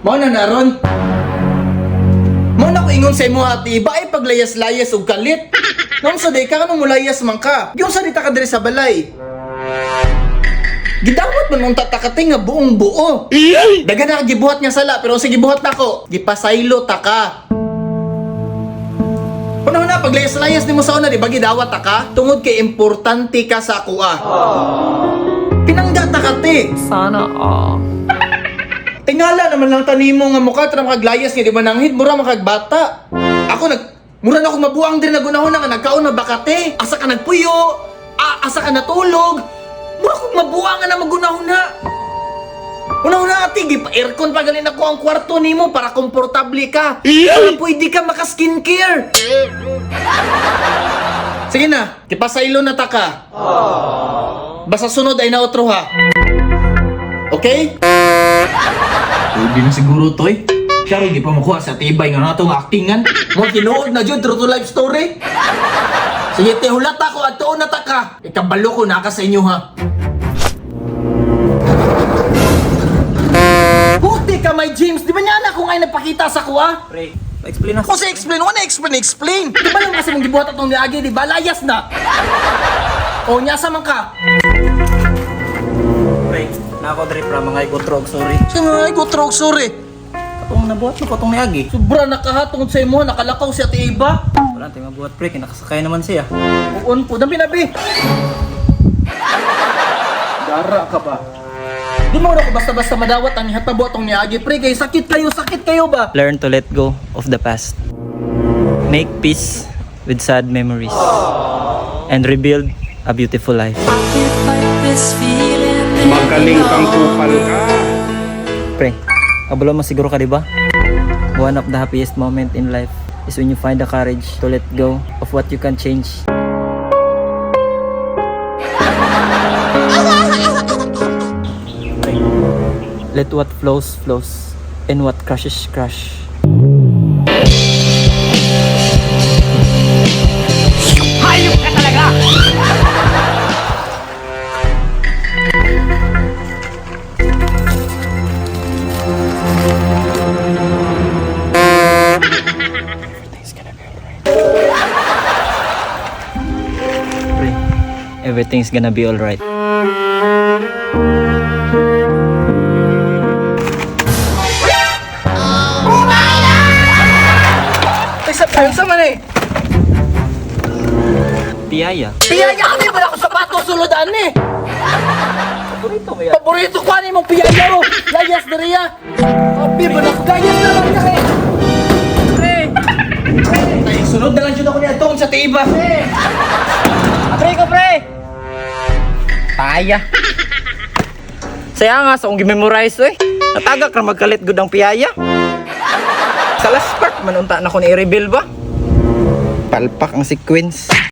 Mao na naron. Mao na ko ingon sa imo, ate, iba ay paglayas-layas og kalit. Nung sa day ka kanong mulayas man ka. Yung sa dita ka diri sa balay. Gidawat man mong tatakate nga buong buo. Daga na ka gibuhat nga sala pero sige gibuhat nako, gipasaylo ta ka. Una na paglayas-layas nimo sa una, di ba gidawat ta ka? Tungod kay importante ka sa akoa. Pinangga ta ka te. Sana all. Tingala naman lang tanimo nga mukha tra makaglayas nga di ba nanghid mura makagbata. Ako nag mura na akong mabuang diri nagunahon nga nagkaon na bakate. Asa ka nagpuyo? Asa ka natulog? Mura kong mabuang nga na magunahon na. Una-una ate, gipa-aircon pa ganin ako ang kwarto nimo para komportable ka. Para pwede ka maka-skincare. Sige na, ipasaylo na ta ka. Basta sunod ay na otro ha. Okay? Pwede na siguro to eh. Siya rin di pa makuha sa tibay nga natong actingan. Mo tinuod na jud true to life story. Sige te, hulat ako at tuon na ta ka. Ikabalo ko na ka sa inyo ha. Puti ka may James, di ba niya anak ko nga nagpakita sa kuha? Pre, pa-explain na. Kung sa explain, wala explain, explain. Di ba lang kasi mong gibuhat atong niagi, di ba? Layas na. O, nyasa man ka. Pre, nako dre pra mga igutrog, sorry. Sino nga igutrog, sorry. Katong nabuhat mo katong niagi. Sobra nakahatong sa imo, nakalakaw si Ate Iba. Wala tayo mabuhat pre, kay nakasakay naman siya. Uon po, dami nabi. Dara ka ba? Di mo na ko basta-basta madawat ang nihatabo atong niagi pre kay sakit kayo ba? Learn to let go of the past. Make peace with sad memories. And rebuild a beautiful life. Magaling kang kupal ka. Pre, kabalo mo siguro ka, di ba? One of the happiest moment in life is when you find the courage to let go of what you can change. Pre, let what flows, flows, and what crashes, crash. Pre, everything's gonna be alright. Ay sa sa man eh. Piyaya. Piyaya kami wala ko sapatos suludan eh. Paborito ko yan. Paborito ko ani mong piyaya ro. Layas diriya. Abi ba na layas na lang ka eh. Pre! Ay, sunod na lang jud ako ni atong sa Ate Iba. Pre ko, pre! Paya. Saya nga sa akong gimemorize eh. Natagak ra magkalit gud ang piyaya. Sa last part man unta na ko ni i-reveal ba? Palpak ang sequence.